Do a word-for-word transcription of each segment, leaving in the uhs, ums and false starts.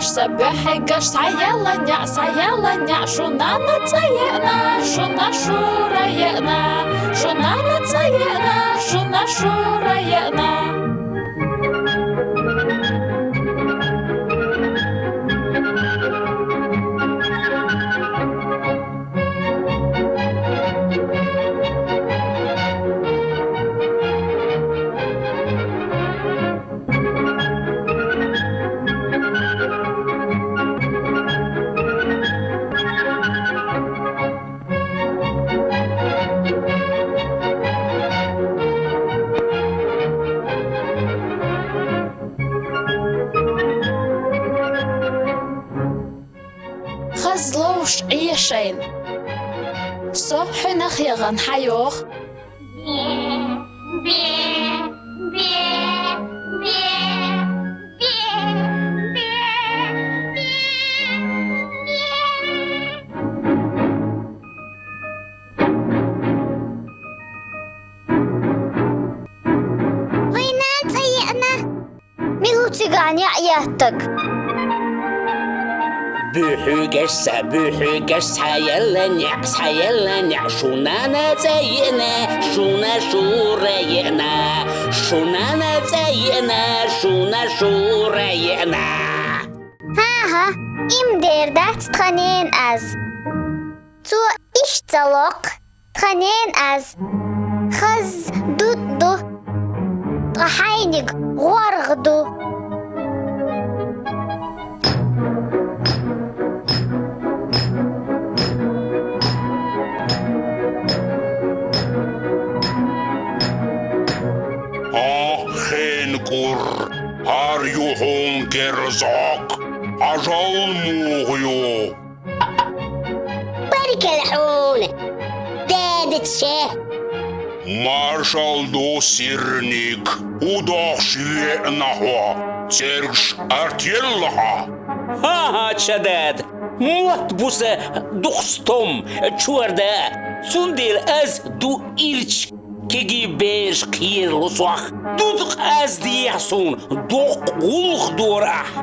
Са бухьигаш схьаелла неӀ, схьаелла неӀ, шун нана цӀа йиъна, шуна шура йиъна, шун нана цӀа йиъна, шуна шура йиъна. Хаза ловш Ӏе шайна. Со хьуьнах яхана хьайоах. Вай нана цӀа йиъна. Мила ву цигахь неӀ еттарг? Буьхьигаш са, буьхьигаш схьаелла неӀ, схьаелла неӀ, шун нана цӀа йиъна, шуна шура йиъна, шун нана цӀа йиъна, шуна шура йиъна. ХӀан-хӀа, и ма дер дац тхан ненан аз. Цо иштта ца локх. Тхан ненан аз. Хаза дутӀ ду. Ткъа хьайниг гӀоргӀа ду. Ахь хенан кӀур, хӀара ю хьуна керзак, хьажал муха ю. Баркалла хьуна, даьдацаше. Маршалла ду, сирник, хӀун дохуш веана хьо, цергаш артъелла хьан? ХӀан-хӀа, ча дада, мотт бу сан дукха стом, чорда, цундела аз ду ирча. Кегий бераш кхералу сох. Дуда къаздехьа суна, доккха гӀуллакх дора ахь.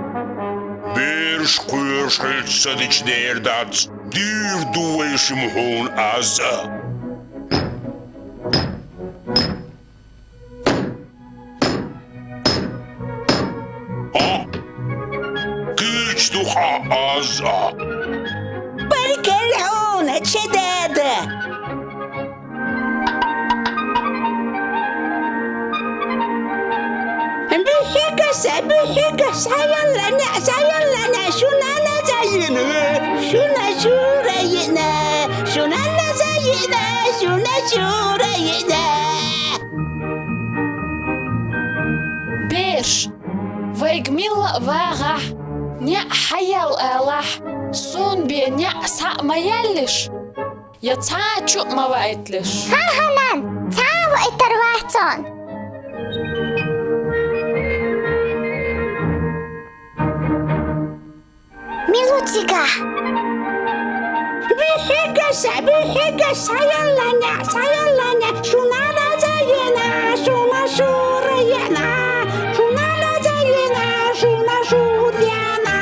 Бераш кхоьруш хилча, ца дича дер дац. Дийр ду вай шимма хьуна аз а. А? Кийча ду хьан аз а? Баркалла хьуна, ча дада! Буьхьигаш, буьхьигаш, схьаелла неӀ, схьаелла неӀ, шун нана цӀа йиъна, шуна шура йиъна, шун нана цӀа йиъна, шуна шура йиъна. Бераш, вайга милла а вагӀахь, неӀ хьаял алахь, суна бен неӀ схьа а ма яьллаш, я цхьа а чу а ма ваийталаш. ХӀан-хӀа, нана, цхьа а ваийтар вац хьуна. Мила ву цигахь? Буьхьигаш, буьхьигаш, схьаелла неӀ, схьаелла неӀ, шун нана цӀа йиъна, шуна шура йиъна, шун нана цӀа йиъна, шуна шура йиъна.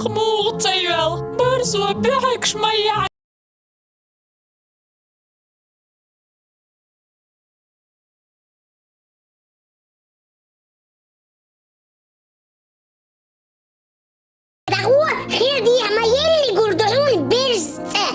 Хмугъ цӀайвал, барсуа бехьекш ма яхь. Дагъу хирди ма елли гурдухун берз цӀа.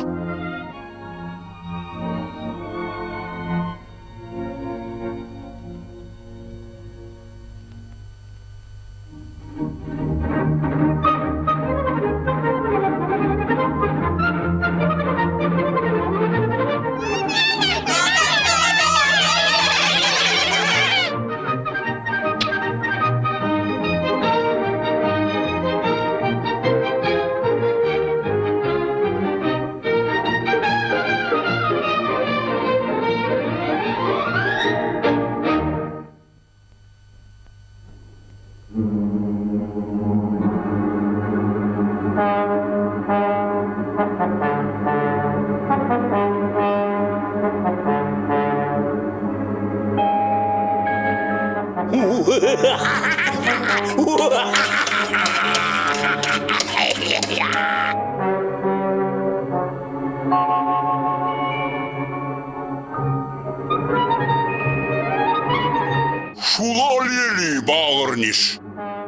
Шула лели багъарниш.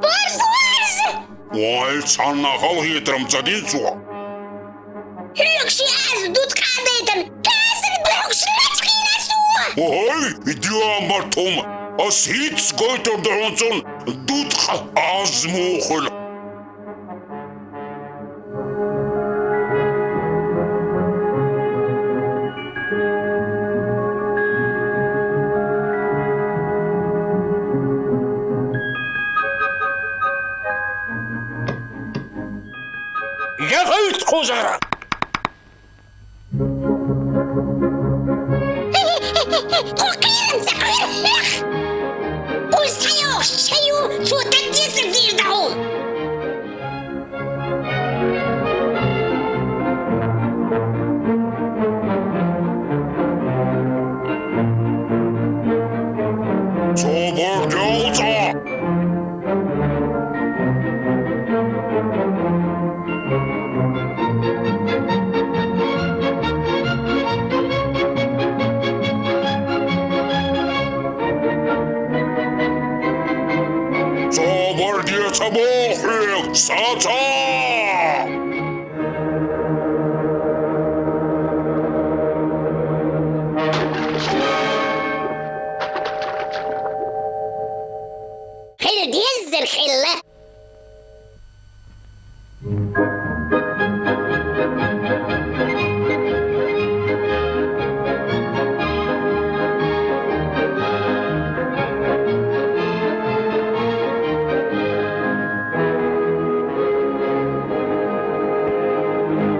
Барз, барз! Вай, цанна халгъ етрам цадинцуа. Хьугши аз дудкъадайтан, касин бухукш лачкъирасуа. Ой, диамартум, аз хиц гойтур духунцун дудкъа аз мухул. Ягъайт къузара! Къуркъиранца къуьр, эх! Къуз сайохш чаю, цу таддиса вирдагъу! Цабар гелцӀа! Цабар дица бохъ, ца, ца!